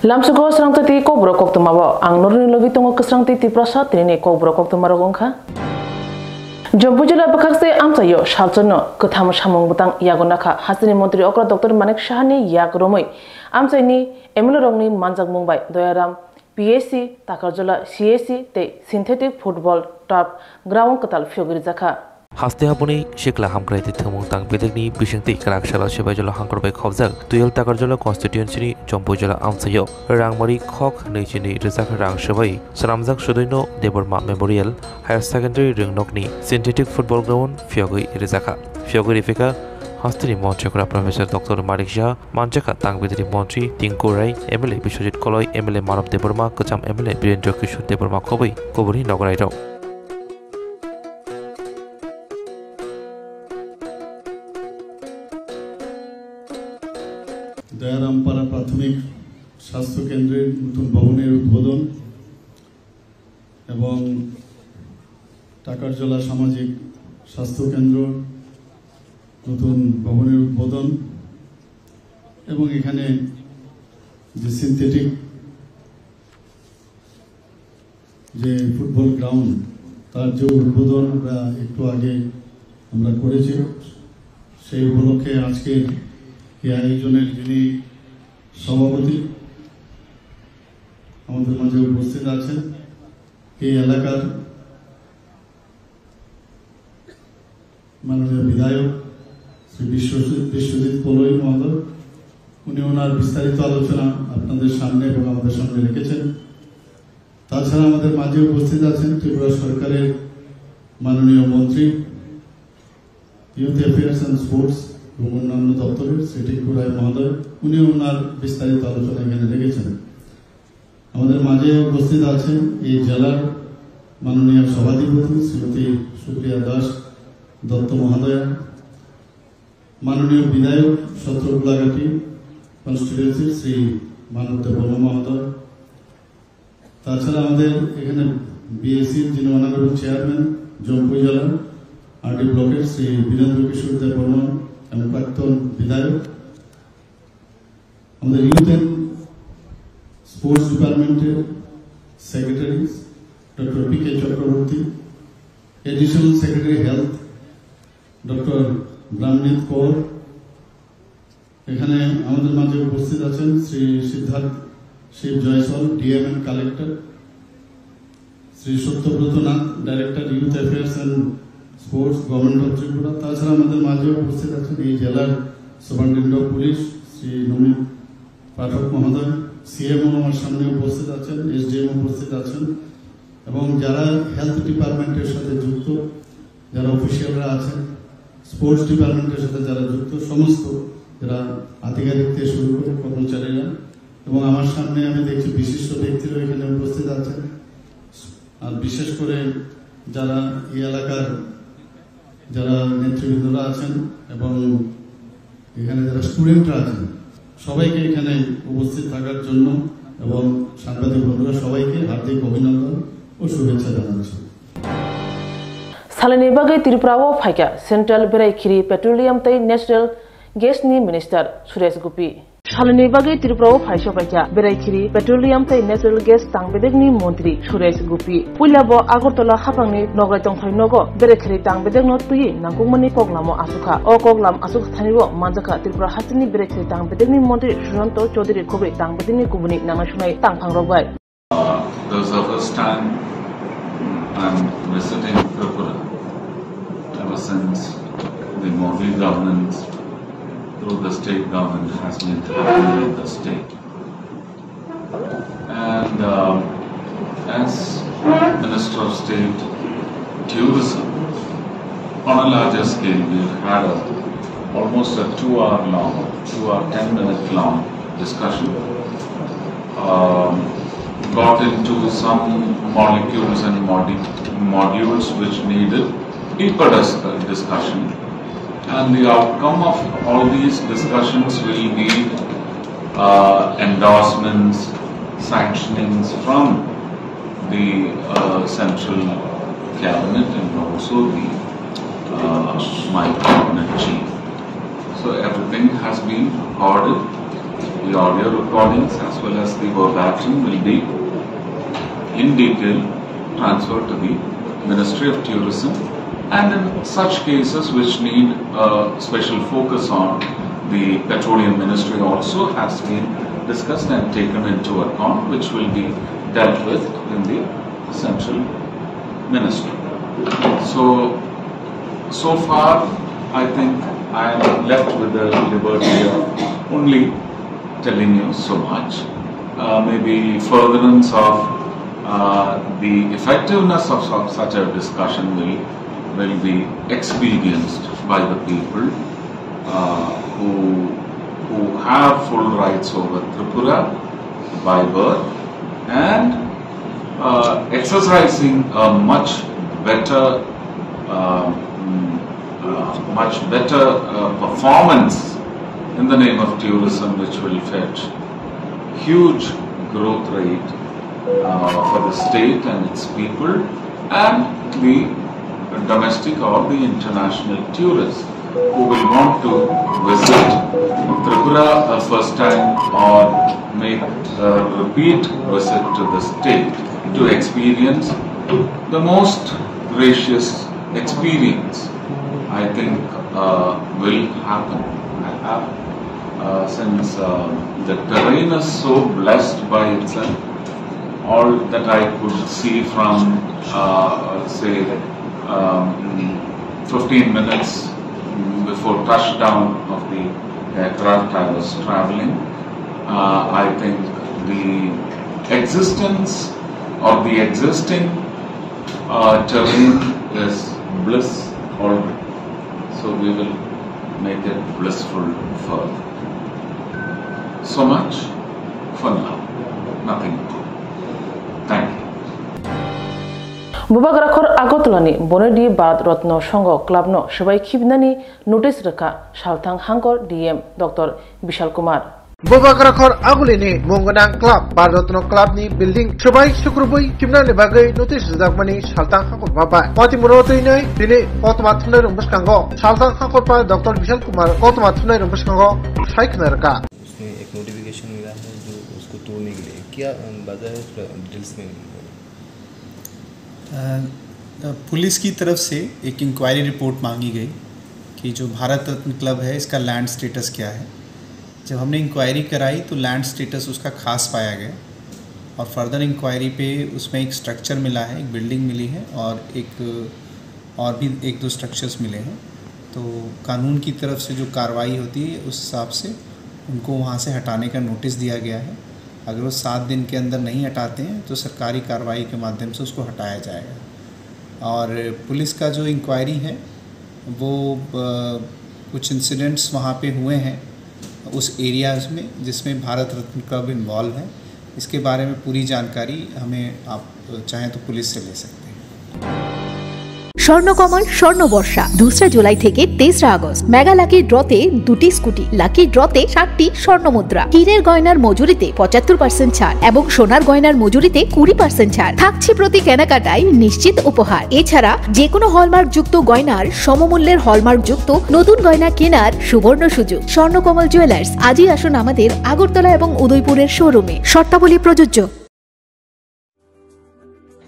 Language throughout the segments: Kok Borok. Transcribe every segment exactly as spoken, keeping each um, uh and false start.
Lamsugo srangtati kokborok koktwmao ang norokni logi tongo kwsrangti Tiprasa tinini kokborok koktwmarok wngkha. Jompuijala bwkhakse amchaio salchorno kwtham samung bwtang yago nakha hasteni montri okra Doctor Manik Sahani yak romwi amchaini M L A rokni manjakmung bai Doyaram P S C, Takarjala C S C tei synthetic football turf ground kwtal phiyogwi rijakha. Haste haboni sikla hamkrai tei thwngmung tang bedekni bisingtwi kwrak salo Sibaijala hangkor bai khobjak Tuyal Takarjala constituency ni Jompuijala amchaio rangmari khok nwichini rijak rang swbai swnamjak Sudoino Debbarma Memorial Higher Secondary Ringnokni synthetic football ground phiyogwi rijakha. Phiyogwi riphikha hasteni montri okra Professor Doctor Manik Saha, manjakha tang bedekni montri Tinku Rai, M L A Biswajit Koloi, M L A Manav Debbarma, kwcham M L A Birendra Kishore Debbarma khobwi kubuni nogorairok. দয়ারামপাড়া প্রাথমিক স্বাস্থ্য কেন্দ্রের নতুন ভবনের উদ্বোধন এবং টাকারজলা সামাজিক স্বাস্থ্য কেন্দ্র নতুন ভবনের উদ্বোধন এবং এখানে যে সিনথেটিক যে ফুটবল গ্রাউন্ড, তার যে উদ্বোধন আমরা একটু আগে আমরা করেছি, সেই উপলক্ষে আজকের এই আয়োজনের যিনি সভাপতি, আমাদের মাঝে উপস্থিত আছেন এই এলাকার মাননীয় বিধায়ক শ্রী বিশ্বজিৎ, বিশ্বজিৎ কলই মহোদয়, উনি ওনার বিস্তারিত আলোচনা আপনাদের সামনে এবং আমাদের সামনে রেখেছেন। তাছাড়া আমাদের মাঝে উপস্থিত আছেন ত্রিপুরা সরকারের মাননীয় মন্ত্রী, ইউথ অ্যাফেয়ার্স অ্যান্ড স্পোর্টস এবং অন্যান্য দপ্তরের শ্রী টিঙ্কু রায় মহোদয়, উনিও ওনার বিস্তারিত আলোচনা এখানে রেখেছেন। আমাদের মাঝে উপস্থিত আছেন এই জেলার মাননীয় সভাধিপতি শ্রীমতী সুপ্রিয়া দাস দত্ত মহোদয়া, মাননীয় বিধায়ক সত্র গোলাঘাটি কনস্টিটিউয়েন্সি শ্রী মানব দেববর্মা মহোদয়। তাছাড়া আমাদের এখানে বিএসসির যিনি অনারেবল চেয়ারম্যান জম্পুইজলা আরডি ব্লকের শ্রী বীরেন্দ্র কিশোর দেববর্মা এবং প্রাক্তন বিধায়ক, আমাদের ইউথ অ্যান্ড স্পোর্টস ডিপার্টমেন্টের secretary doctor P K Chakraborty, additional secretary health doctor Brahmanit Kaur, এখানে আমাদের মাঝে উপস্থিত আছেন Shri Siddharth Shiv Jaiswal, DM and collector, Shri Satyabrata Nath, director youth affairs and sports, government of Tripura. তাছাড়া আমাদের মাঝে উপস্থিত আছেন এই জেলার superintendent of police Shri Namit Pathak মহোদয়, সিএমও আমার সামনে উপস্থিত আছেন, এসডিএম উপস্থিত আছেন এবং যারা হেলথ ডিপার্টমেন্টের সাথে যুক্ত, যারা অফিসিয়ালরা আছেন, স্পোর্টস ডিপার্টমেন্টের সাথে যারা যুক্ত, সমস্ত যারা আধিকারিক থেকে শুরু করে কর্মচারীরা, এবং আমার সামনে আমি দেখছি বিশিষ্ট ব্যক্তিরাও এখানে উপস্থিত আছেন। আর বিশেষ করে যারা এই এলাকার যারা নেতৃবৃন্দরা আছেন এবং এখানে যারা স্টুডেন্টরা আছেন, সবাইকে এখানে উপস্থিত থাকার জন্য এবং সাংবাদিক বন্ধুরা সবাইকে হার্দিক অভিনন্দন ও শুভেচ্ছা জানাচ্ছি। Salini bagwi Tripura o phaikha Central Beraikhiri Petroleum tei Natural Gas ni Minister Suresh Gopi. Salini bagwi Tripura o phaiso phaikha Beraikhiri Petroleum tei Natural Gas tang bedekni montri Suresh Gopi. Puila bo Agartala haphangni nogai tongthai nogo Beraikhiri tang bedekno twiwi nangkukmani koklamo achukha. O koklam achuk thani o manjakha Tripura hasteni Beraikhiri tang bedekni montri Sushanta Chowdhury khobwi tang bedekni kubuni nangnasunai tangphangrok bai. Uh, this is the first time I'm visiting Tripura ever since the Modi government, through the state government, has been happening in the state. And um, as Minister of State Tourism, on a larger scale, we've had a, almost a two hour long, two hour, ten minute long discussion. Um, got into some molecules and modi- modules which needed deeper dis- discussion. And the outcome of all these discussions will need uh, endorsements, sanctionings from the uh, central cabinet and also the uh, my cabinet chief. So everything has been recorded The audio recordings as well as the verbatim will be in detail transferred to the Ministry of Tourism, and in such cases which need a special focus on, the Petroleum Ministry also has been discussed and taken into account, which will be dealt with in the Central Ministry. So, so far, I think I am left with the liberty of only telling you so much. Uh, maybe furtherance of uh, the effectiveness of, of such a discussion will, will be experienced by the people uh, who, who have full rights over Tripura by birth and uh, exercising a much better, uh, mm, uh, much better uh, performance in the name of tourism, which will fetch huge growth rate uh, for the state and its people and the domestic or the international tourists who will want to visit Tripura a first time or make a repeat visit to the state to experience the most gracious experience, I think, uh, will happen. I have, uh, since uh, the terrain is so blessed by itself, all that I could see from, uh, say, um, fifteen minutes before touchdown of the aircraft I was traveling, uh, I think the existence or the existing uh, terrain is bliss already. So we will make it blissful further. So much for now. Nothing more. Thank you. Bubagrakhor Agartala ni Bonedi Bharat Ratna Sangha Club no swbai khibinani notice rwkha Salthang Hangkor D M Doctor Bishal Kumar. Bubagrakhor Aguli ni mung gwnang club Bharat Ratna Club ni building swbai sukrubui khibinani bagwi notice rwjakmani Salthang Hangkor ba bai. Mati muno twi nai tini kotoma thumnai rwng bwskango Salthang Hangkor pa Doctor Bishal Kumar kotoma thumnai rwng bwskango sai khna rwkha. उसने एक नोटिफिकेशन मिला है जो उसको तोड़ने के लिए। क्या, अम, वजह है, थोड़ा डिटेल्स में? अ, अ, पुलिस की तरफ से एक इंक्वायरी रिपोर्ट मांगी गई कि जो भारत रत्न क्लब है, इसका लैंड स्टेटस क्या है। जब हमने इंक्वायरी कराई, तो लैंड स्टेटस उसका खास पाया गया और फर्दर इंक्वायरी पे उसमें एक स्ट्रक्चर मिला है, एक बिल्डिंग मिली है और एक और भी एक दो स्ट्रक्चर्स मिले हैं। तो कानून की तरफ से जो कार्रवाई होती है, उस हिसाब से उनको वहाँ से हटाने का नोटिस दिया गया है। अगर वो सात दिन के अंदर नहीं हटाते हैं, तो सरकारी कार्रवाई के माध्यम से उसको हटाया जाएगा। और पुलिस का जो इंक्वायरी है, वो, अ, कुछ इंसिडेंट्स वहाँ पे हुए हैं उस एरियाज़ में, जिसमें भारत रत्न क्लब इन्वॉल्व है। इसके बारे में पूरी जानकारी हमें आप चाहें तो पुलिस से ले सकते हैं। স্বর্ণকমল স্বর্ণ বর্ষা দুসরা জুলাই থেকে তেসরা আগস্ট। মেগা লাকি ড্রতে দুটি স্কুটি, লাকি ড্রতে সাতটি স্বর্ণ মুদ্রা, হীরের গয়নার মজুরিতে পঁচাত্তর পার্সেন্ট ছাড় এবং সোনার গয়নার মজুরিতে কুড়ি পার্সেন্ট ছাড় থাকছে প্রতি কেনাকাটায় নিশ্চিত উপহার। এছাড়া যে কোনো হলমার্ক যুক্ত গয়নার সমমূল্যের হলমার্ক যুক্ত নতুন গয়না কেনার সুবর্ণ সুযোগ। স্বর্ণকমল জুয়েলার্স, আজই আসুন আমাদের আগরতলা এবং উদয়পুরের শোরুমে। শর্তাবলী প্রযোজ্য।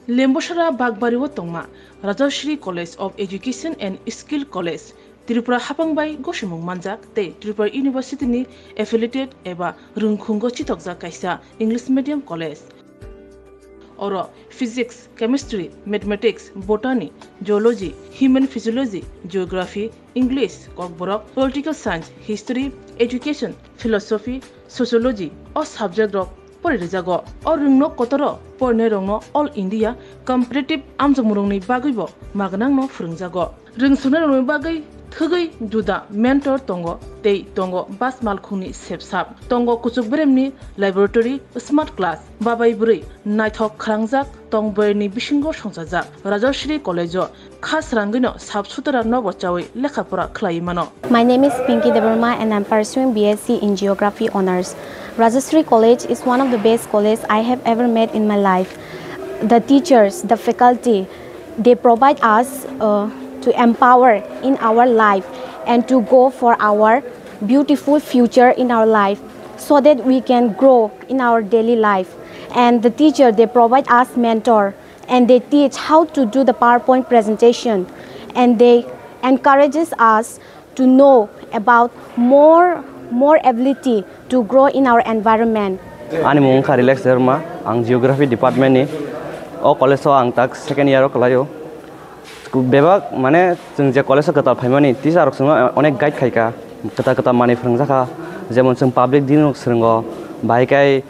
Lembosara Bakbari o tongma Rajashri College of Education and Skill College, Tripura hapang bai gosimung manjak tei Tripura University ni affiliated eba rwngkhungo chitokjak kaisa English medium college. Oro Physics, Chemistry, Mathematics, Botany, Zoology, Human Physiology, Geography, English, Kokborok, Political Science, History, Education, Philosophy, Sociology o subject rok pori rijago. O rwngno kotoro porinairokno All India Competitive amjokmungni bagwibo magnangno phwrwngjago. Rwngsungnai rokni bagwi thwgwi juda mentor tongo tei tongo bas malkhungni sepsap, tongo kuchuk beremni laboratory, smart class, babai bwrwi naithok khwrangjak tong bwrwini bisingo songchajak. Rajashri College-o kha srangwino sap sutara nogo chawi lekha pora khlaiwi mano. My name is Pinky Debbarma and I'm pursuing B S C in Geography Honours. Rajashri College is one of the best college I have ever met in my life. The teachers, the faculty, they provide us uh, to empower in our life and to go for our beautiful future in our life. so that we can grow in our daily life. And the teacher, they provide us mentor, and they teach how to do the PowerPoint presentation, and they encourages us to know about more, more ability to grow in our environment. Ani mung wngkha Relax Derma, ang Geography Department ni. O college o ang tak second year o kwlaio. Bebak, mane, chwng je college o kwtal phaimani, teacher rok chwngno onek guide khaikha, kwtal kwtal manwi phwrwngjakha, jemon chwng public din rok swrwngo, bahai khe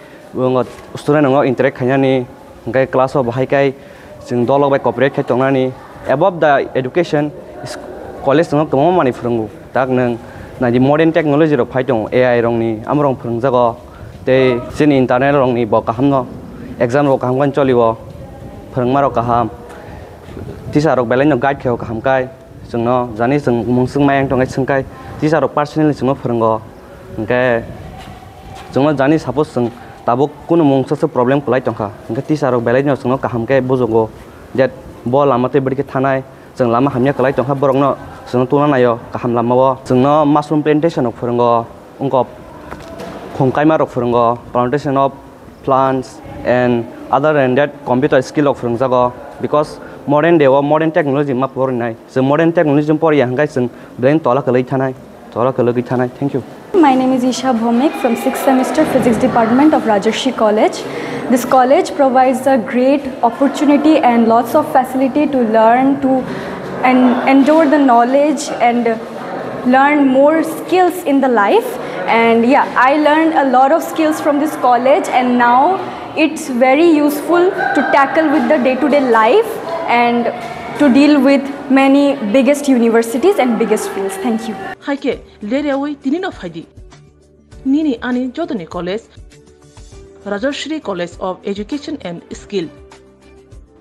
student rok interact khainani, hwnkhe class o bahai khe chwng dolok bai cooperate khai tongnani. Above the education, college chwngno kwbangma manwi phwrwngo. Tak nwng naidi modern technology rok phai tongo, A I rokni, amorok phwrwngjago. Tei chini internal rokni bo kahamno, exam rok kaham khe cholio, phwrwngma rok kaham. Teacher rok belai no guide khaio kaham kai. Chwngno jani chwng mung swng mayang tongkhe swngkhai, teacher rok personally chwngno phwrwngo. Hwnkhe chwngno jani suppose chwng tabuk kunu mung swk swk problem kwlai tongkha, hwnkhe teacher rok belai no chwngno kaham khe bujugo. That bo lama tei bwrwi khe thanai, chwng lama hamya kwlai tongkha, borokno chwngno tubuna naio kaham lamao. Chwngno mushroom plantation rok phwrwngo, wngkha khum kaima rok phwrwngo, plantation of plants and other than that computer skill rok phwrwngjago, because modern day o modern technology ma porinai. Chwng modern technology poriya hwnkhe chwng belai tola kwlwi thanai, tola kwlwi thanai. Thank you. My name is Isha Bhomik from sixth semester Physics Department of Rajarshi College. This college provides a great opportunity and lots of facility to learn, to and endure the knowledge and learn more skills in the life. And yeah, I learned a lot of skills from this college, and now it's very useful to tackle with the day-to-day life and to deal with many biggest universities and biggest fields. Thank you. Hai khe, ler yaui tini no phai di. Nini ani jotoni college, Rajashri College of Education and Skill,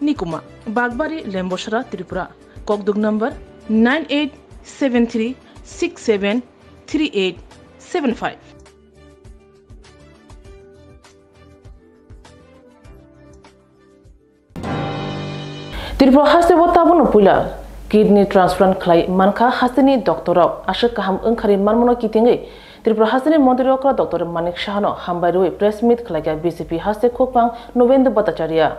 Nikuma, Bagbari, Lembosra, Tripura. Kokduk number nine eight seven three six seven three eight seven five. Tripura hasteo tabukno puila kidney transplant khlai mankha hasteni doctor rok. Aswk kaham wngkharwi manmano kitingwi Tripura hasteni montri okra Doctor Manik Sahano hambai rwui press meet khlaikha B J P haste khukphang Nobendra Bhattacharya.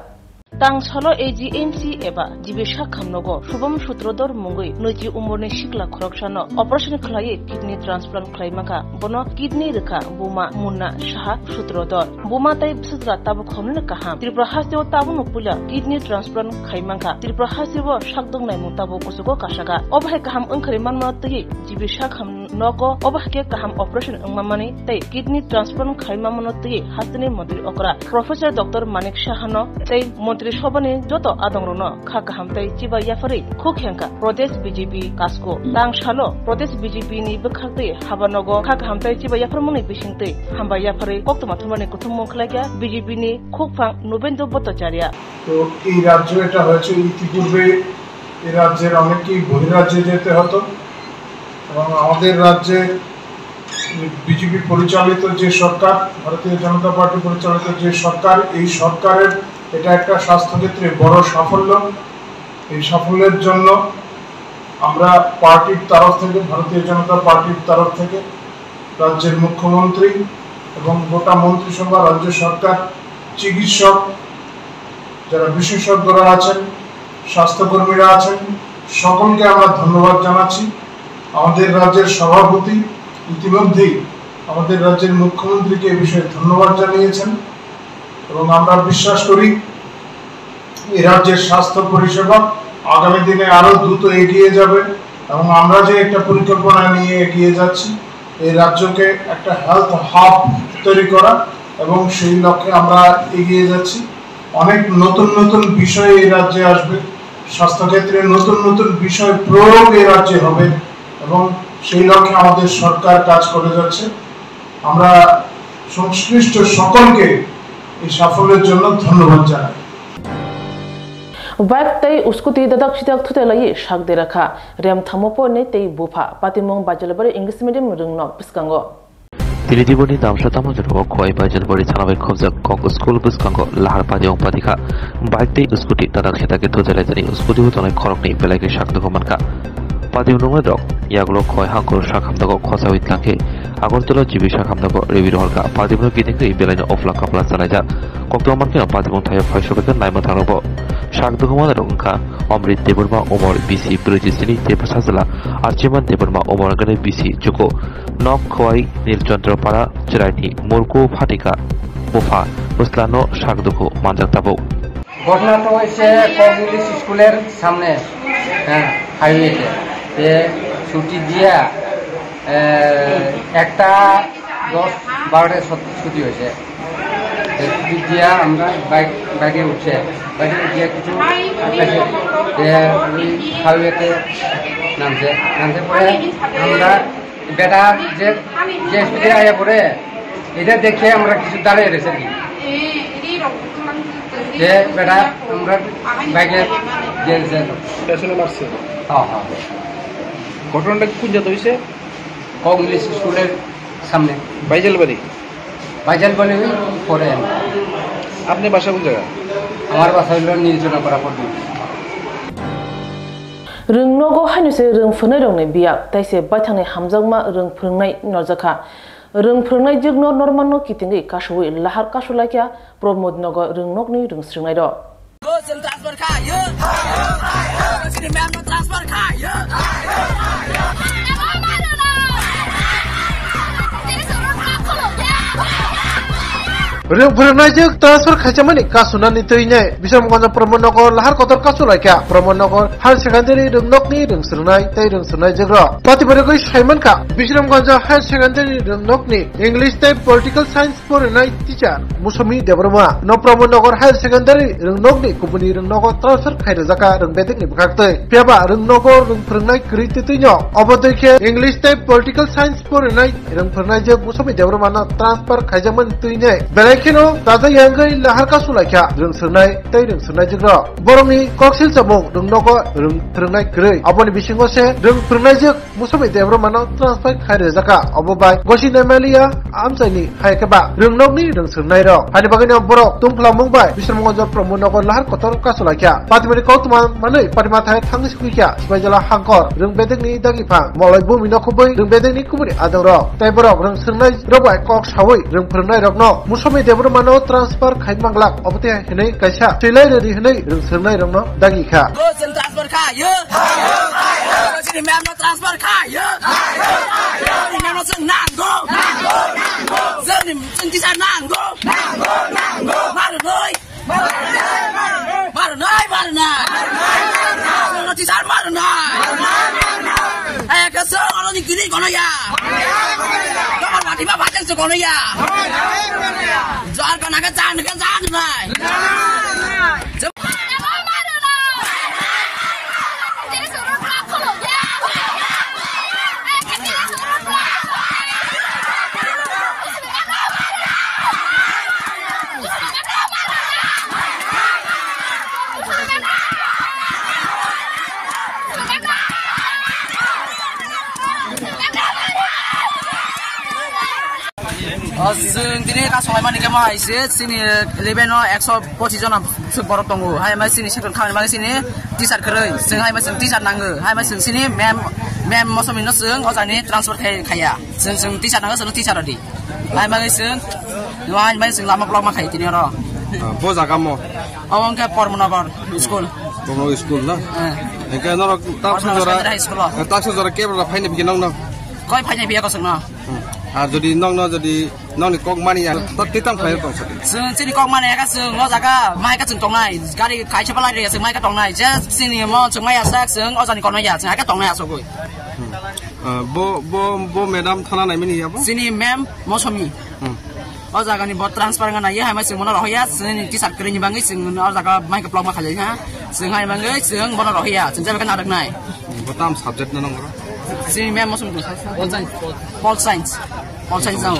Tang salo A G M C eba G B Sakham nogo Shubham Sutrodhar mungwi niji umorni sikla khoroksano operation khlaiwi kidney transplant khlai mankha. Bono kidney rwkha buma Munna Saha Sutrodhar. Buma tei bwsajra tabuk hwnwi kaham. Tripura hasteo tabukno puila kidney transplant khai mankha. Tripura hasteo sakdok naimung tabuk kuchugo kasaka. Obo hai kaham wngkharwi manmano twiwi G B Sakham nogo obo hai khe kaham operation wngma mani tei kidney transplant khai ma mano twiwi hasteni montri okra Professor Doctor Manik Sahano tei montri sobhani joto adongrokno kha kaham tei chiba yapharwi khuk hengkha Pradesh B J P kasko. Tang salo Pradesh B J P ni bwkhak twi haba nogo kha kaham tei chiba yapharmani bising twi hambai yapharwi koktwma thumani kuthumung khlaikha B J P ni khukphang Nobendra Bhattacharya. তো এই রাজ্য এটা হয়েছে, ইতিপূর্বে এই রাজ্যের অনেকেই বহিরাজ্যে যেতে হতো এবং আমাদের রাজ্যে বিজেপি পরিচালিত যে সরকার, ভারতীয় জনতা পার্টি পরিচালিত যে সরকার, এই সরকারের এটা একটা স্বাস্থ্যক্ষেত্রে বড় সাফল্য। এই সাফল্যের জন্য আমরা পার্টির তরফ থেকে, ভারতীয় জনতা পার্টির তরফ থেকে রাজ্যের মুখ্যমন্ত্রী এবং গোটা মন্ত্রিসভা, রাজ্য সরকার, চিকিৎসক, যারা বিশেষজ্ঞরা আছেন, স্বাস্থ্যকর্মীরা আছেন, সকলকে আমরা ধন্যবাদ জানাচ্ছি। আমাদের রাজ্যের সভাপতি ইতিমধ্যেই আমাদের রাজ্যের মুখ্যমন্ত্রীকে এ বিষয়ে ধন্যবাদ জানিয়েছেন এবং আমরা বিশ্বাস করি এই রাজ্যের স্বাস্থ্য পরিষেবা আগামী দিনে আরো দ্রুত এগিয়ে যাবে এবং আমরা যে একটা পরিকল্পনা নিয়ে এগিয়ে যাচ্ছি, এই রাজ্যকে একটা হেলথ হাব তৈরি করা, এবং সেই লক্ষ্যে আমরা এগিয়ে যাচ্ছি। অনেক নতুন নতুন বিষয় এই রাজ্যে আসবে, স্বাস্থ্যক্ষেত্রে নতুন নতুন বিষয় প্রয়োগ এই রাজ্যে হবে এবং সেই লক্ষ্যে আমাদের সরকার কাজ করে যাচ্ছে। আমরা সংশ্লিষ্ট সকলকে এই সাফল্যের জন্য ধন্যবাদ জানাই। Bike tei scooty dadak sidak thutelaiwi sak derakha, rem thamo porni tei bupha, patimung Baijalbari English Medium rwngno bwskango. Tini diboni damsa tamo jora o Khowai Baijalbari thana bai khobjak kok school bwskango lahar pati ong pati kha. Bike tei scooty dadak sidak khe thutelai tani scooty bo tongnai khoroknwi belai khe sak nukho mankha. Patimung rok yagulo Khowai hangkor sak hamdago khosawi tlangkhe Agartala G B sak hamjakgo revi rohorkha. Patibung kitingwi belaino ofla kapla chalaijak. Koktwma mankhe patibung thaio phaisobaikha naima thangrokbo. Sak dukhu manwi rok wngkha Amrit Debbarma, Umor B C brwi sini, tei sajla Archiman Debbarma, Umor wngkha B C chuku. Nok khowai Nilchandra Para chwraini Murku Phatika bupha bwslano sak dukhu manjak tabuk. ঘটনা তো হয়েছে cock English স্কুলের সামনে, হ্যাঁ, হাইওয়েতে। যে ছুটি দিয়া, এ, একটা দশ বারোটায় ছুটি হয়েছে। যে ছুটি দিয়া আমরা বাইক, বাইকে উঠছে, বাইকে উঠিয়া কিছু আটকাইছে, যে ওই হাইওয়েতে নামছে, নামতে পরে আমরা বেটা যে, যে স্পিডে আয়া পড়ে, এটা দেখে আমরা কিছু দাঁড়িয়ে রয়েছে আর কি। যে বেটা আমরা বাইকে যে, যে পেছনে মারছে। হ্যাঁ, হ্যাঁ। ঘটনাটা কোন জায়গায় হয়েছে? কক ইংলিশ স্কুলের সামনে। বাইজালবাড়ি? বাইজালবাড়ি ওই পরে। আপনি বাসা কোন জায়গা? আমার বাসা হইল নীলচূড়াপাড়া পল্লী। Rwng nogo haino se rwng phwrwngnairokni biya, tei se baithangni hamjakma rwng phwrwngnai norjakha. Rwng phwrwngnai jwkno normanno kitingwi kasui lahar kasulaikha Pramod Nagar rwng nokni rwng swrwngnairok. Transfer kha, yo. Sini ma'am no transfer kha, yo. Rwng phwrwngnaijwk transfer khaijakmani kasunani twi nai Bisramganjo Pramod Nagar lahar kotor kasulaikha. Pramod Nagar Higher Secondary rwngnokni rwng swrwngnai tei rwng swrwngnaijwkrok patibarigwi saimankha Bisramganjo Higher Secondary rwngnokni English tei Political Science porinai teacher Musami Debbarma no Pramod Nagar Higher Secondary rwngnokni kubuni rwngnogo transfer khairwjakha rwng bedekni bwkhaktwi. Phiyaba rwngnogo rwng phwrwngnai kwrwi twtwino obo twi khe English tei Political Science porinai rwng phwrwngnaijwk Musami Debbarmano transfer khaijakmani twinai belai kheno chajakya wngwi lahar kasulaikha rwng swrwngnai tei rwng swrwngnaijwkrok. Borokni koksil chamung rwngnogo rwng phwrwngnai kwrwi. Aboni bisingo se rwng phwrwngnaijwk Musami Debbarmano transfer khai rwjakha. Obo bai gosi naimaliya amchaini hai khe ba rwngnokni rwng swrwngnairok. Haini bagwino borok tungphlamung bai Bisramganjo Pramod Nagar lahar kotor kasulaikha. Patimani koktwma manwi patima thai thangwi sukikha Sipaijala Hangkor rwng bedekni dagi phang Moloi bumino khubui rwng bedekni kubuni adongrok. Tei borok rwng swrwngnairok bai kok saui rwng phwrwngnairokno Musami Debbarmano transfer khai manglak obo tei hinwi kaisa swilai rwdi hinwi rwng swrwngnairokno dagi kha. Transfer kha, yo. Sini ma'am no transfer kha, yo. Sini ma'am no chwng nango. Sini chwng teacher nango. Marnoi. Marnoi, marnoi. Chwng teacher marnoi. Eh, kaso oro ni kini kono ya. Kamar mati ma bajang se kono ya. Jar kana ka jan ka jan nai. O, chwng tini ta songlai mani khe mo hai se chini eleven o ekso pochis jona borok tongo. Hai ma chini section khamani bagwi chini teacher kwrwi. Chwng hai ma chwng teacher nango. Hai ma chwng chini ma'am, ma'am Mosomino chwng o jani transfer khai, khaiya. Chwng, chwng teacher nango, chwng teacher rodi. Hai ma chwng, hai ma chwng lama block ma khai tini oro. Ah, bo jaga mo? Obo wngkha Pormonagar school. Pormonagar school na? Eh. Engke norok ta Pormonagar jora, Secondary High School o. Eh, ta jora kebra phaini bigi nong no? Koi phaini biya kosong no? Hmm. Ar jodi nong no jodi nong ni kok mani ya, ta titang khlai tong sadi. Chwng chini kok mani ya ka chwng o jaga mai ka chwng tongnai. Gari kaisa palai re chwng mai ka tongnai. Je chini mo chwng mai ya sak chwng o jani kono ya chwng ai ka tongnai asogoi. Hmm. Ah, bo, bo, bo madam thana nai mini ya bo? Chini ma'am Mosomi. Hmm. O jaga ni bo transfer wngna nai, hai ma chwng bono rohor ya, chwng ni teacher kwrwi ni bagwi chwng o jaga mai ka block ma khalai ha. Chwng hai bagwi chwng bono rohor ya, chwng jaga narwk nai. Bo tam subject no nang oro? Chini ma'am Mosomi. Pol science. Pol science. Pol science jao.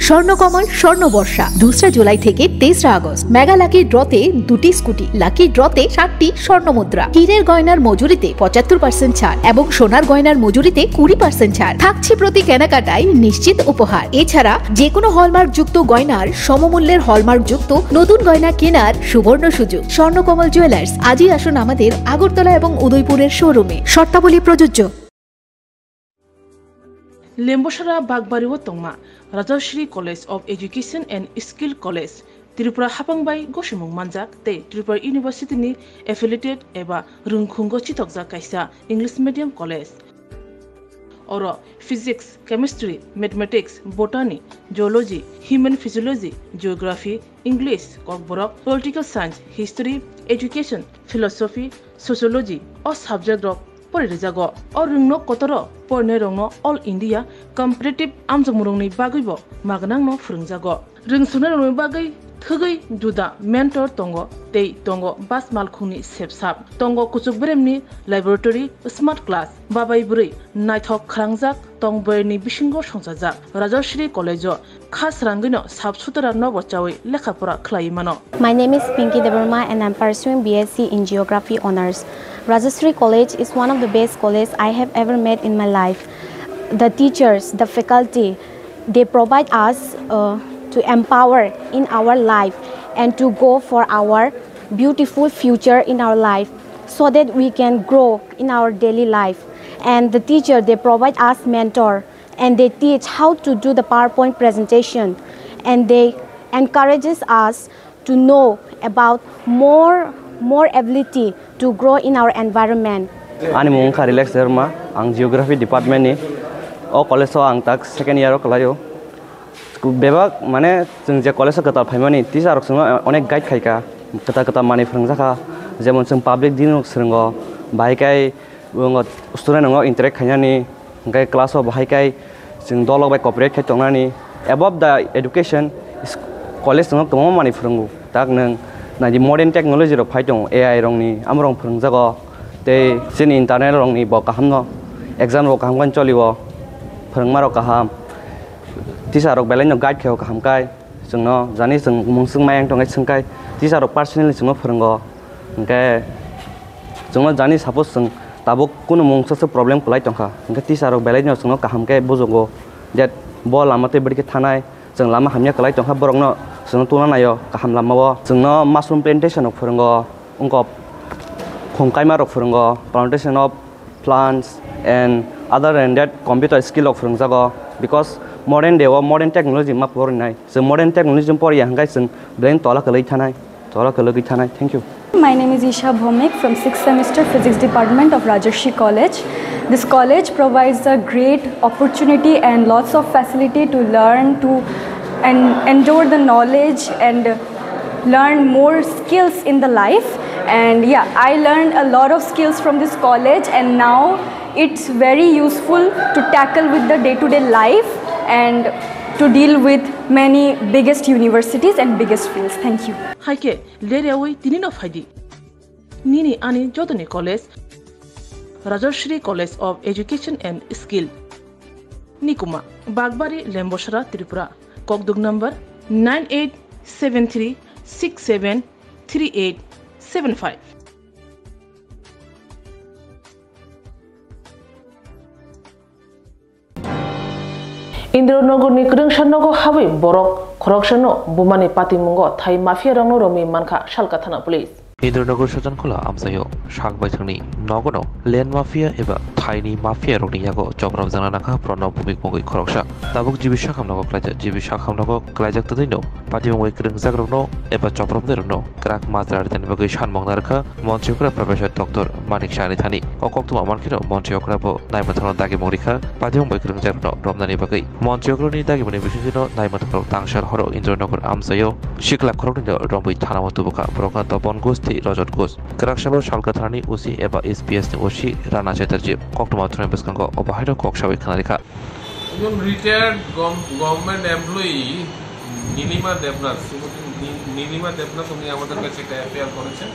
Swarnakamal স্বর্ণ বর্ষা দুসরা জুলাই থেকে তেসরা August. Mega lucky ড্রতে দুটি scooty, lucky ড্রতে সাতটি স্বর্ণ মুদ্রা, হীরের গয়নার মজুরিতে পঁচাত্তর পার্সেন্ট ছাড় এবং সোনার গয়নার মজুরিতে কুড়ি পার্সেন্ট ছাড় থাকছে প্রতি কেনাকাটায় নিশ্চিত উপহার। এছাড়া যে কোনো হলমার্কযুক্ত গয়নার সমমূল্যের হলমার্কযুক্ত নতুন গয়না কেনার সুবর্ণ সুযোগ। স্বর্ণকমল জুয়েলার্স, আজই আসুন আমাদের আগরতলা এবং উদয়পুরের শোরুমে। শর্তাবলী প্রযোজ্য। Lembosara Bagbario tongma Rajashri College of Education and Skill College, Tripura hapang bai gosimung manjak tei Tripura University ni affiliated eba rwngkhungo chithokjak kaisa English medium college. Oro physics, chemistry, mathematics, botany, zoology, human physiology, geography, English, Kokborok, political science, history, education, philosophy, sociology o subject rok pori rijago. O rwngno kotoro porinairokno All India competitive amjokmungrokni bagwibo magnangno phwrwngjago. Rwngsuknairokni bagwi thwgwi juda mentor tongo tei tongo bas malkhungni sepsap. Tongo kuchuk beremni laboratory, smart class, babai bwrwi naithok khalangjak tong boyarni bisingo songchajak. Rajashri College-o kha srangwino sap sutara nobo chawi lekha pora khlaiwi mano. My name is Pinky Debbarma and I'm pursuing B S C in Geography Honours. Rajashri College is one of the best college I have ever met in my life. The teachers, the faculty, they provide us uh, to empower in our life and to go for our beautiful future in our life so that we can grow in our daily life. And the teacher, they provide us mentor and they teach how to do the PowerPoint presentation and they encourages us to know about more more ability to grow in our environment. Ani mung wngkha Relax Debbarma, ang Geography Department ni. O college o ang tak second year o kwlaio. Bebak mane chwng je college o kwtal phaimani teacher rok chwngno onek guide khaika, kwtal kwtal manwi phwrwngjakha, jemon chwng public din rok swrwngo, bahai kai Bo wngkha student rokno interact khainani, hwnkhe class o bahai khai chwng dolok bai cooperate khai tongnani. Above the education, is-, college rokno kwbangma manwi phwrwngo. Tak nwng naidi modern technology rok phai tongo, A I rokni, amo rok phwrwngjago. Tei chini internal rokni bo kaham no, exam rok kaham khe cholio, phwrwngma rok kaham, teacher rok belai no guide khaio kaham khai. Chwngno jani chwng mungswk mayang tongkhe swngkhai teacher rok personally chwngno phwrwngo. Hwnkhe chwngno jani suppose chwng tabuk kunu mungsa se problem kwlai tongkha, hwnkhe teacher rok belaino chwngno kaham khe bujugo je bo lama tei bwrwi khe thanai, chwng lama hamya kwlai tongkha borokno chwngno tungna naio kaham lamao. Chwngno mushroom plantation rok phwrwngo, wngkha khum kaima rok phwrwngo, plantation of plants and other than that computer skill rok phwrwngjago, because modern day o modern technology ma porinai. Chwng modern technology poriya hwnkhe chwng belai tola kwlwi thanai, tola kwlwi thanai. Thank you. My name is Isha Bhomik from sixth semester Physics Department of Rajarshi College. This college provides a great opportunity and lots of facility to learn, to and endure the knowledge and learn more skills in the life. And yeah, I learned a lot of skills from this college, and now it's very useful to tackle with the day-to-day life and to deal with many biggest universities and biggest fields. Thank you. Hai khe, ler yaui tini no phai di. Nini ani jotoni college, Rajashri College of Education and Skill. Nikuma, Bagbari, Lembosara, Tripura. Kokduk number nine eight seven three six seven three eight seven five. Indronogorni kwrwngsa nogo habwi borok khoroksano bumani patimungo thai mafia rokno romwi mankha Salka thana police. Indronogor Sajankhula amchaio sak baithangni nogono land mafia eba thaini mafia rokni yago chopropjakna nangkha Pranab Bhowmik mungwi khoroksa. Tabuk G B Sakham nogo klaijak, G B Sakham nogo klaijak twnwino patimungwi kwrwngjak rokno eba chopropnai rokno kwrak majra ritani bagwi sanmung narwkha Montri okra Professor Doctor Manik Saha ni thani. O koktwma mankheno Montri okra bo naimwthangno dagimung rikha, patimung bai kwrwngjakrokno romnani bagwi. Montri okrani dagimungni bisingtwino naimwthangrok tangsal horo Indronagar amchaio sikla khoroknwino romwi thanao tubukha, borokno Topon Ghosh tei Rajat Ghosh. Kwraksalo Salka thanani O C eba S P S ni O C Rana Chatterjee koktwma thumnai bwskango obo haino kok sawi khna rikha. একজন retired government employee Nilima দেবনাথ, শ্রীমতী নী-, নীলিমা দেবনাথ, উনি আমাদের কাছে একটা এফআইআর করেছেন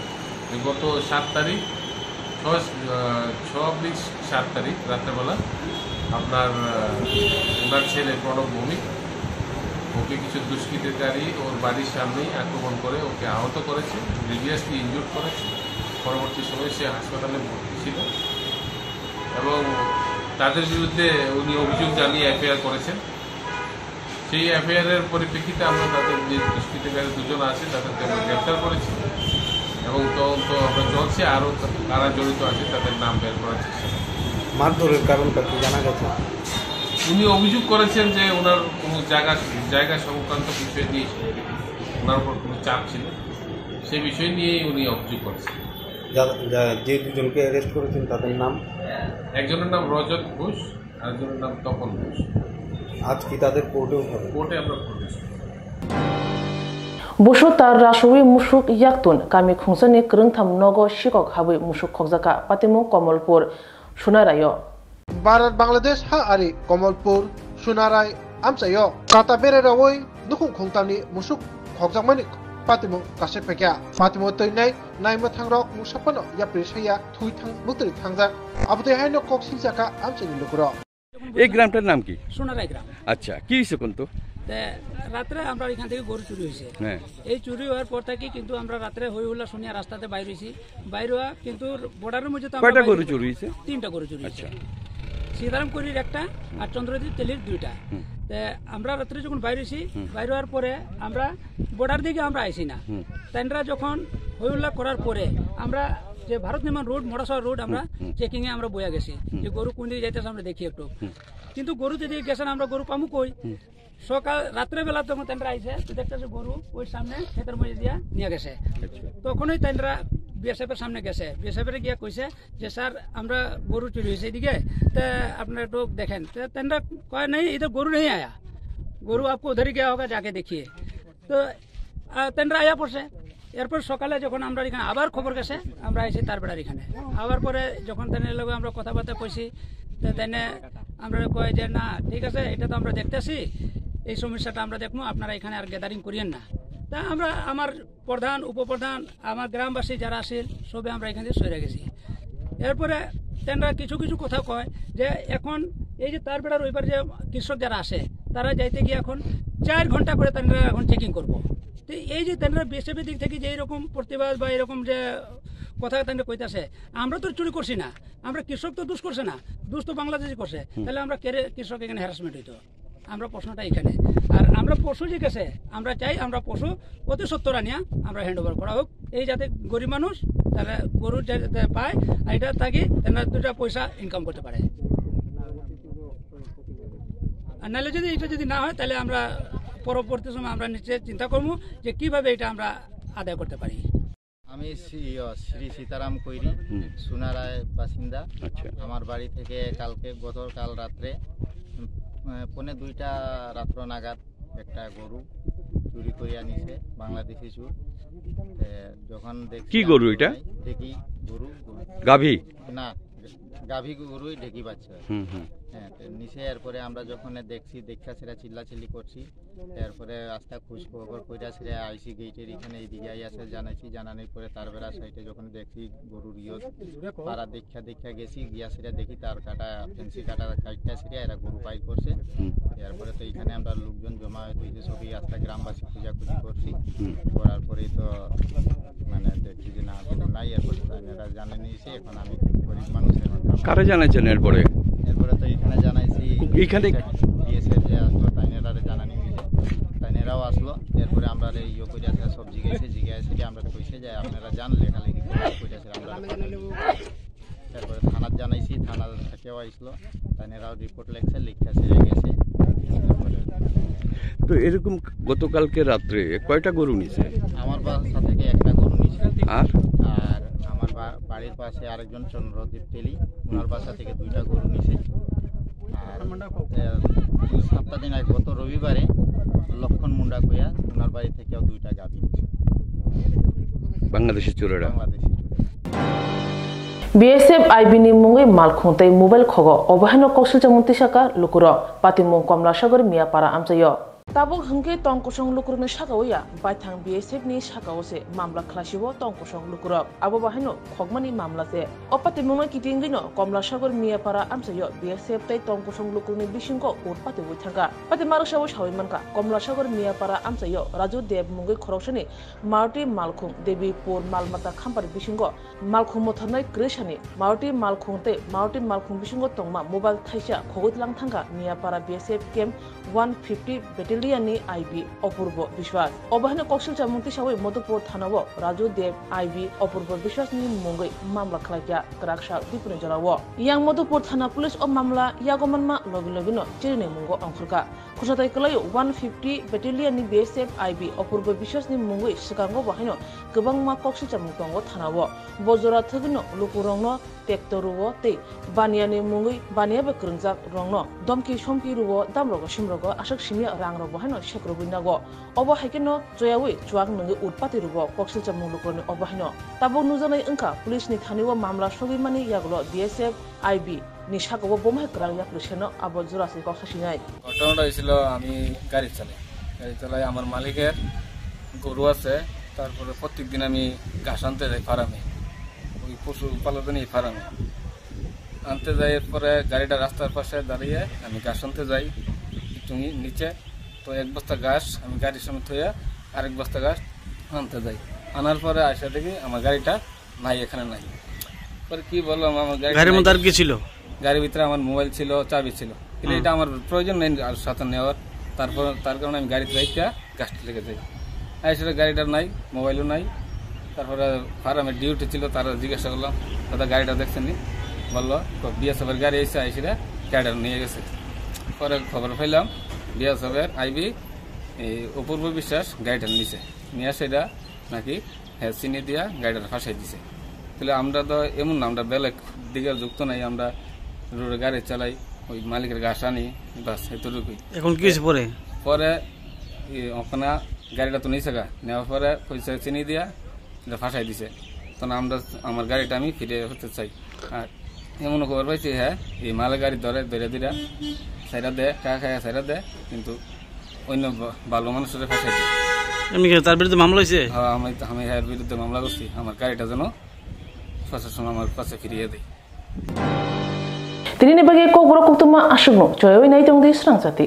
যে গত সাত তারিখ, ছয়, আহ, ছ অব্লিক সাত তারিখ রাত্রেবেলা আপনার, আহ, ওনার ছেলে প্রণব ভৌমিক, ওকে কিছু দুষ্কৃতিকারী ওর বাড়ির সামনেই আক্রমণ করে ওকে আহত করেছে, গ্রিভিয়াসলি ইনজুর্ড করেছে। পরবর্তী সময় সে হাসপাতালে ভর্তি ছিল এবং তাদের বিরুদ্ধে উনি অভিযোগ জানিয়ে এফআইআর করেছেন। সেই এফআইআর এর পরিপ্রেক্ষিতে আমরা তাদের যে দুষ্কৃতিকারী দুজন আছে, তাদেরকে আমরা গ্রেপ্তার করেছি এবং তদন্ত আমরা চলছে। আরও কারা জড়িত আছে, তাদের নাম বের করার চেষ্টা করছি। মারধরের কারণটা কি জানা গেছে? উনি অভিযোগ করেছেন যে ওনার কোনো জায়গা, জায়গা সংক্রান্ত বিষয় নিয়ে ওনার উপর কোনো চাপ ছিল, সে বিষয় নিয়েই উনি অভিযোগ করেছেন। যা-, যা-, যে দুজনকে অ্যারেস্ট করেছেন তাদের নাম? একজনের নাম রজত ঘোষ, আরেকজনের নাম তপন ঘোষ। আজ কি তাদের কোর্টে উঠাবেন? কোর্টে আমরা প্রডিউস করব। Busu tar rasui musuk yaktun kami khungsani kwrwngtham nogo sikok habwi musuk khokjaka patimung Komolpur Sunaraio. Bharat Bangladesh ha ari Komolpur Sunarai amchaio kata bere rawi nukhung khungtamni musuk khokjakmani patimung kasek phaikha. Patimung twi nai nai mwthangrok mungsa phano yapri saya thui thang mutri thangjak. Abotwi haino kok singjakha amchaini lukurok. এই গ্রামটার নাম কি? সোনারাই গ্রাম। আচ্ছা, কি হয়েছে কোন তো? তে রাত্রে আমরা এখান থেকে গরু চুরি হয়েছে। হ্যাঁ। এই চুরি হওয়ার পর থেকে কিন্তু আমরা রাত্রে হই হুল্লা শুনিয়া রাস্তাতে বাইর হইছি। বাইর হওয়া কিন্তু বর্ডারের মধ্যে তো আমরা কয়টা বাইর গরু হই। চুরি হয়েছে? তিনটা গরু চুরি হয়েছে। আচ্ছা। সীতারাম করির একটা আর চন্দ্রদীপ তেলির দুইটা। হুম। তে আমরা রাত্রে যখন বাইর হইছি, হুম। বাইর হওয়ার পরে আমরা বর্ডার দিকে আমরা আইছি না। হুম। তাইনরা যখন হই হুল্লা করার পরে আমরা যে ভারত নির্মাণ রোড, মোড়াসড়া রোড আমরা হুম, হুম। চেকিং এ আমরা বইয়া গেছি হুম। যে গরু কোন দিকে যাইতেছে আমরা দেখি একটু। হুম। কিন্তু গরু যদি গেছেন আমরা গরু পামু কই? হুম। সকাল রাত্রেবেলা তখন তাইনরা আইছে, তো দেখতেছে গরু ওই সামনে ক্ষেতের মধ্যে দিয়া নিয়ে গেছে। আচ্ছা। তখনই তাইনরা বিএসএফ এর সামনে গেছে, বিএসএফ এর গিয়া কইছে যে, "স্যার, আমরা গরু চুরি হয়েছে এদিকে, তা আপনারা একটু দেখেন।" তা তাইনরা কয়, "নেই, ইধর গরু নেই আয়া, গরু আপকো উধার হি গয়া হোগা, যাকে দেখিয়ে।" তো, আহ, তাইনরা আয়া পড়ছে। এরপর সকালে যখন আমরা এখানে আবার খবর গেছে, আমরা আইছি তার বেড়ার এখানে। আবার পরে যখন তাইনের লগে আমরা কথাবার্তা কইছি, তো তাইনে আমরা কয় যে, "না, ঠিক আছে, এটা তো আমরা দেখতেছি, এই সমস্যাটা আমরা দেখবো, আপনারা এখানে আর গ্যাদারিং করিয়েন না।" তা আমরা, আমার প্রধান, উপপ্রধান, আমার গ্রামবাসী যারা আছে, সবে আমরা এখান থেকে সরে গেছি। এরপরে তাইনরা কিছু কিছু কথা কয় যে এখন এই যে তার বেড়ার ওইবার যে কৃষক যারা আছে, তারা যাইতে গিয়ে এখন চার ঘন্টা করে তাইনরা এখন চেকিং করবো। তো এই যে তাইনরা বিএসএফ এর দিক থেকে যে এরকম প্রতিবাদ বা এরকম যে কথা তাইনরা কইতাছে, আমরা তো চুরি করছি না, আমরা কৃষক তো দুষ করছে না, দুষ তো বাংলাদেশি করছে, হুম। তাহলে আমরা কেরে কৃষক এখানে হ্যারাসমেন্ট হইতো? আমরা প্রশ্নটা এখানে। আর আমরা পশু যে গেছে, আমরা চাই আমরা পশু অতি সত্বর আনিয়া আমরা হ্যান্ড ওভার করা হোক, এই যাতে গরিব মানুষ তারা গরুর যাতে পায়, আর এটা থাকি তারা দুটা পয়সা ইনকাম করতে পারে। আর নাহলে যদি এটা যদি না হয়, তাহলে আমরা পরবর্তী সময় আমরা নিশ্চয় চিন্তা করবো যে কিভাবে এটা আমরা আদায় করতে পারি। আমি শ্রী, ইয়ো, শ্রী সীতারাম কৈরি, হুম। সোনারায় বাসিন্দা। আচ্ছা। আমার বাড়ি থেকে কালকে, গতকাল রাত্রে, উম, আহ, পৌনে দুইটা রাত্র নাগাদ একটা গরু চুরি করে আনিছে বাংলাদেশি চোর। এ, যখন দেখছি কি গরু আমি এটা? দেখি গরু, গরু। গাভী? না, গাভী গরুই ঢেকি বাচ্চা। হুম, হুম। হ্যাঁ, তো নিচে এরপরে আমরা যখন দেখছি, দেখা সেটা চিল্লাচিল্লি করছি। এরপরে আস্তা খোঁজ খবর কইরা সেটা আইসি গেটের এখানে এইদিকে আইয়া আছে জানাইছি, জানানোর পরে তার বেড়া সাইডে যখন দেখছি গরুর ইয়ে পাড়া দেখা দেখা গেছি, গিয়া সেটা দেখি তার কাটা, ফেন্সি কাটা কাটটা সেটা এরা গরু পাই করছে। হুম। এরপরে তো এখানে আমরা লোকজন জমা হইতে হইতে সবই আস্তা গ্রামবাসী খোঁজাখুঁজি করছি। হুম। করার পরেই তো মানে দেখছি যে না, গরু নাই, এরপরে তো এরা জানে নিয়েছে, এখন আমি গরিব মানুষ, এখন কারে জানাইছেন এরপরে? এরপরে তো এখানে জানাইছি, এখানে বিএসএফ যে আসলো, তাইনেরারে জানানি হয়েছে, তাইনেরাও আসলো। এরপরে আমরা এই ইয়ে করে আসলে সব জিজ্ঞাসা, জিজ্ঞাসা থেকে আমরা কইছে যে আপনারা যান, লেখালেখি করে কইরা আছে আমরা। তারপরে থানাত জানাইছি, থানা থেকেও আইসলো, তাইনেরাও রিপোর্ট লেখছে, লিখে ছেড়ে গেছে। তারপরে তো এরকম গতকালকে রাত্রে কয়টা গরু নিছে? আমার বাসা থেকে একটা গরু নিছে। আর? আর আমার বা-, বাড়ির পাশে আরেকজন চন্দ্রদীপ তেলি, ওনার বাসা থেকে দুইটা গরু নিছে। আর, এ, দুই সপ্তাহ দিন আগে গত রবিবারে লক্ষণ মুন্ডা কইয়া ওনার বাড়ি থেকেও দুইটা গাভী নিছে। বাংলাদেশি চোরেরা? বাংলাদেশি চোরেরা। BSF IB ni mungwi malkhung tei mobile khogo, obo haino koksilcha mung tisaka lukurok, patimung Komlasagor Miyapara amchaio. Tabuk hwnkhe tong kosong lukurokni saka o ya baithang B S F ni saka o se mamla khlaisio tong kosong lukurok. Abo bahaino khokmani mamla se. O patimungno kitingwino Komlasagor Miyapara amchaio B S F tei tong kosong lukurokni bisingo ur patiwi thangkha. Patima rwksao sawi mankha, Komlasagor Miyapara amchaio Raju Deb mungwi khoroksani Maruti malkhung Debipur Malmata Khampari bisingo malkhung motharnai kwrwi sani Maruti malkhung tei Maruti malkhung bisingo tongma mobile thaisa khogwi tlang thangkha Miyapara B S F camp one fifty battalion Betulia ni I B Apurbo Biswas. Obo haino koksil chamung tisawi Madhupur thana o Raju Dev I B Apurbo Biswas ni mungwi mamla khlaikha kwrak sal dipuni jora o. Yang Madhupur thana police o mamla yago manma logi logi no chiri ni mungo ongkhorkha. Khorsa tai kwlai o one fifty Betulia ni B S F I B Apurbo Biswas ni mungwi swkango bo haino kwbangma koksil chamung tongo thana o. Bo jora thwgwi no lukurok no tekto rwo tei baniya ni mungwi baniya bai kwrwngjak rokno domki somki rwo, dam rogo sim rogo aswk simya rang rok bo haino sek rwbwi nago. Obo hai kheno choyawi chuak nwngwi utpati rwo koksil chamung lukurok ni obo haino. Tabuk nukjaknai wngkha police ni thani o mamla sogwi mani yagulo B S F I B ni saka o bomo hai kwrak yapri seno abo jora se kok sasinai. ঘটনাটা হয়েছিল, আমি গাড়ি চালাই, গাড়ি চালাই, আমার মালিকের গরু আছে, তারপরে প্রত্যেক দিন আমি ঘাস আনতে যাই ফার্মে, ওই পশু পালনের এই ফার্মে আনতে যাই। এরপরে গাড়িটা রাস্তার পাশে দাঁড়িয়ে আমি ঘাস আনতে যাই একটু নি-, নিচে, তো এক বস্তা ঘাস আমি গাড়ির সামনে থইয়া আরেক বস্তা ঘাস আনতে যাই। আনার পরে আসা দেখি আমার গাড়িটা নাই, এখানে নাই। পরে কি বললাম, আমার গাড়িটা গাড়ির নাই। মধ্যে আর কি ছিল? গাড়ির ভিতরে আমার মোবাইল ছিল, চাবি ছিল, কিন্তু হুম। এটা আমার প্রয়োজন নেই আর সাথে নেওয়ার। তারপর তার কারণে আমি গাড়িতে রাখিয়া গাছটা লেগে যাই। আর সেটা গাড়িটা নাই, মোবাইলও নাই। তারপরে ফার্মে ডিউটি ছিল, তারা জিজ্ঞাসা করলাম, "দাদা, গাড়িটা দেখছেন নি?" বললো, "বিএসএফ এর গাড়ি এসে আইসিরা গাড়িটা নিয়ে গেছে।" পরে খবর পাইলাম বিএসএফ এর আইবি এই অপূর্ব বিশ্বাস গাড়িটা নিছে, নিয়ে সেটা নাকি হ্যাঁ, চিনি দিয়া গাড়িটা ফাঁসাই দিছে। তাহলে আমরা তো এমন না, আমরা বেলেগ দিকে যুক্ত নাই, আমরা রোডে গাড়ি চালাই, ওই মালিকের ঘাস আনি, বাস এতটুকুই। এখন কি হয়েছে পরে? পরে এই ওখানে গাড়িটা তো নিছে গা, নেওয়ার পরে কইছে চিনি দিয়া এটা ফাঁসাই দিছে। তখন আমরা, আমার গাড়িটা আমি ফিরে হতে চাই। আর এমন খবর পাইছি, হ্যাঁ, এই মালে গাড়ি ধরে, ধরে ধরে সাইডা দে, খায় খায় সাইডা দে, কিন্তু অন্য বা-, ভালো মানুষের ফাঁসাই দেয়। এমনি কি তার বিরুদ্ধে মামলা হয়েছে? হ্যাঁ, আমি, আমি এর বিরুদ্ধে মামলা করছি, আমার গাড়িটা যেন প্রশাসন আমার কাছে ফিরিয়ে দেয়। Tini ni bagwi kokborok koktwma aswkno choyawi nai tongdi srang jati.